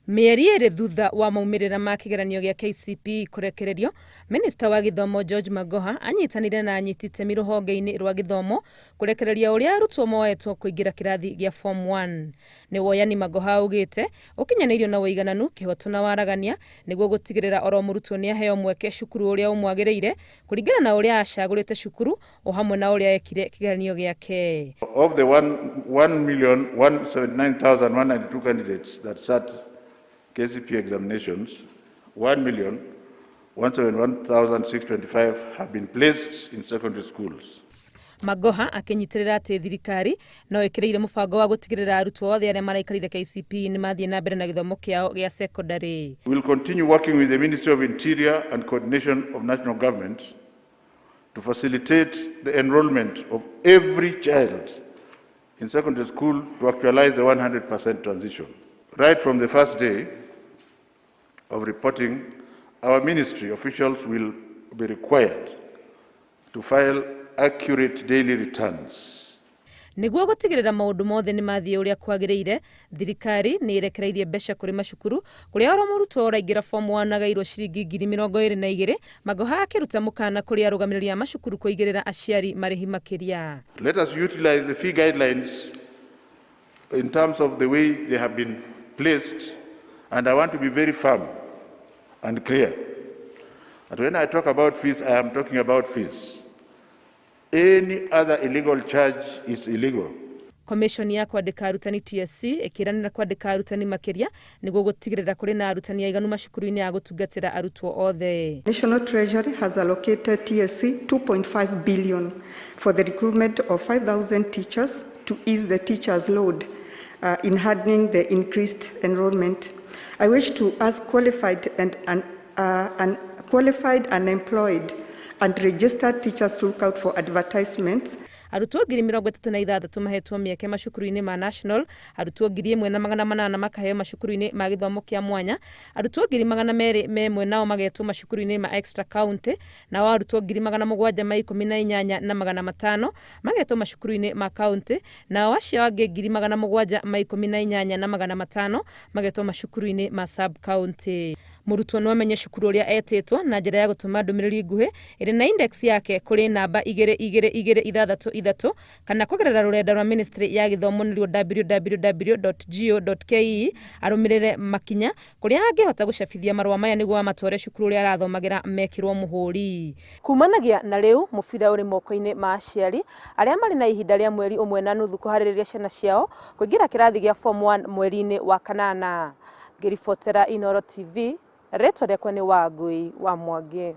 Mĩeri ĩrĩ thutha wa maumĩrĩra ma kĩgeranio gĩa KCPE kũrekererio, Minista wa Gĩthomo George Magoha anyitanĩire na anyiti itemi rũhonge-inĩ rwa gĩthomo kũrekereria ũrĩa arutwo moetwo kũingĩra kĩrathi gĩa Form 1. Nĩ woyani Magoha augĩte ũkinyanĩirio na ũigananu, kĩhoto na waragania nĩguo gũtigĩrĩra oro mũrutwo nĩaheo mweke cukuru ũrĩa ũmwagĩrĩire kũringana na ũrĩa acagũrĩte cukuru o hamwe na ũrĩa ekire kĩgeranio gĩake. Of the 1,179,192 candidates that sat KCPE examinations, 1,171,625 have been placed in secondary schools. Magoha akĩnyitĩrĩra atĩ thirikari no ĩkĩrĩire mũbango wa gũtigĩrĩra arutwo othe arĩa maraikarire KCPE nĩ mathiĩ na mbere na gĩthomo kĩao gĩa sekondarĩ. We will continue working with the Ministry of Interior and Coordination of National Government to facilitate the enrollment of every child in secondary school to actualize the 100% transition. Right from the first day of reporting, our ministry officials will be required to file accurate daily returns. Nĩguo gũtigĩrĩra maũndũ mothe nĩ mathiĩ ũrĩa kwagĩrĩire, thirikari nĩ ĩrekereirie mbeca kũrĩ macukuru kũrĩa oro mũrutwo ũraingĩra Form 1 agairwo ciringi 22,000. Magoha akĩruta mũkana kũrĩ arũgamĩrĩri a macukuru kũigĩrĩra aciari marĩhi makĩria. Let us utilize the fee guidelines in terms of the way they have been placed, and I want to be very firm and clear that when I talk about fees, I am talking about fees. Any other illegal charge is illegal. Commission ya kwandĩka arutani TSC ĩkĩranĩra kwandĩka arutani makĩria nĩguo gũtigĩrĩra kũrĩ na arutani aiganu macukuru-inĩ a gũtungatĩra arutwo othe. National Treasury has allocated TSC 2.5 billion for the recruitment of 5,000 teachers to ease the teachers' load in handling the increased enrollment. I wish to ask qualified and qualified, unemployed and registered teachers to look out for advertisements. Arutwo 36,000 mahetwo mĩeke macukuru-inĩ ma national, arutwo 1,800 makaheo macukuru-inĩ ma gĩthomo kĩa mwanya, arutwo 201,000 nao magetwo macukuru-inĩ ma extra county, nao arutwo 718,500 magetwo macukuru-inĩ ma county, nao acio angĩ 718,500 magetwo macukuru-inĩ ma sub county. Mũrutwo no amenye cukuru ũrĩa etĩtwo na njĩra ya gũtũma ndũmĩrĩri nguhĩ ĩrĩ na index yake kũrĩ namba 22263 kana kũgerera rũrenda rwa ministry ya gĩthomo, nĩruo www.go.ke, arũmĩrĩre makinya kũrĩa angĩhota gũcabithia marũa maya nĩguo amatware cukuru ũrĩa arathomagĩra mekĩrwo mũhũri. Kumanagia na rĩu, mũbira ũrĩ moko-inĩ ma aciari arĩa marĩ na ihinda rĩa mweri 1.5 kũharĩrĩria ciana ciao kũingĩra kĩrathi gĩa Form 1 mweri-inĩ wa kanana. Ngĩribotera Inooro TV, rĩtwa rĩakwa nĩ Wangui wa Mwangi.